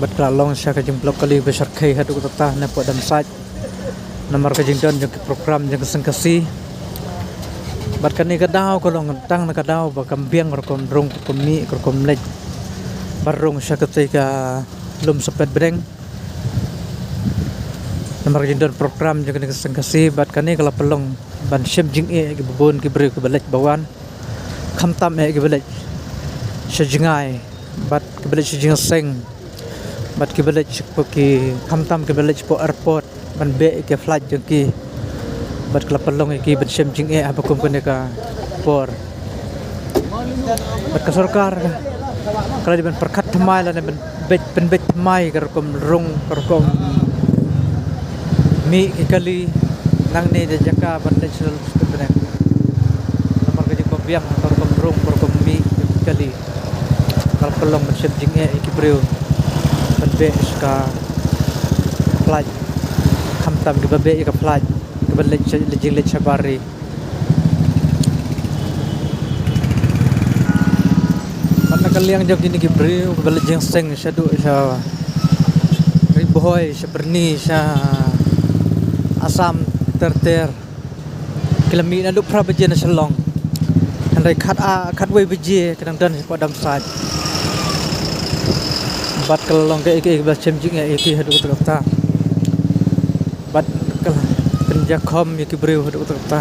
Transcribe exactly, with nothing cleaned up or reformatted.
Bad ka la long sha ka jingblok kali ba shyrkhei haduh katta na Pohdamsait. Namar ka jingdon jong ki program jong ka Seng Khasi. Bad kane ka daw ka long tang na ka daw ba kam biang rukom rung, rukom mih, rukom leit. Ba rung sha katei ka lum Sepet Bneng. Namar ka jingdon program jong kane ka Seng Khasi bad kane ka la pynlong ban shem jingeh ïa ki babun ki briew ki ba leit ba wan. Khamtam ïa ki ba leit sha jngai bad ki ba leit sha jngai seng bad ki ba leit sha ki khamtam ki ba leit sha airport ban beh ïa ki flight jong ki. Bad ka la pynlong ïa ki ban shem jingeh ha ba kum kane ka por. Bad ka sorkar ka la dei ban pyrkhat thymmai lane ban beit, pynbeit thymmai ka rukom rung, ka rukom mih ki kali nangne da jaka ban leit sha Sepet Bneng. Namar ka jingpynbiang ka rukom rung, ka rukom mih ki kali. Ka la pynlong ban shem jingeh ïa ki briew ban beh sha ka flight, khamtam ki ba beh ïa ka flight ki ba leit sha, leit jingleit shabar ri. Bad na ka liang jong kine ki briew ki ba leit jingseng shaduh sha Ri Bhoi, sha Byrni, sha Assam ter ter. Ki la mih naduh phra baje na Shillong. Hynrei khat a, khatwei baje ki dang don sha Pohdamsait. Bad ka la long kaei kaei ba shem jingeh ïa ki haduh katta katta. Bad ka la pynjakhom ïa ki briew haduh katta katta.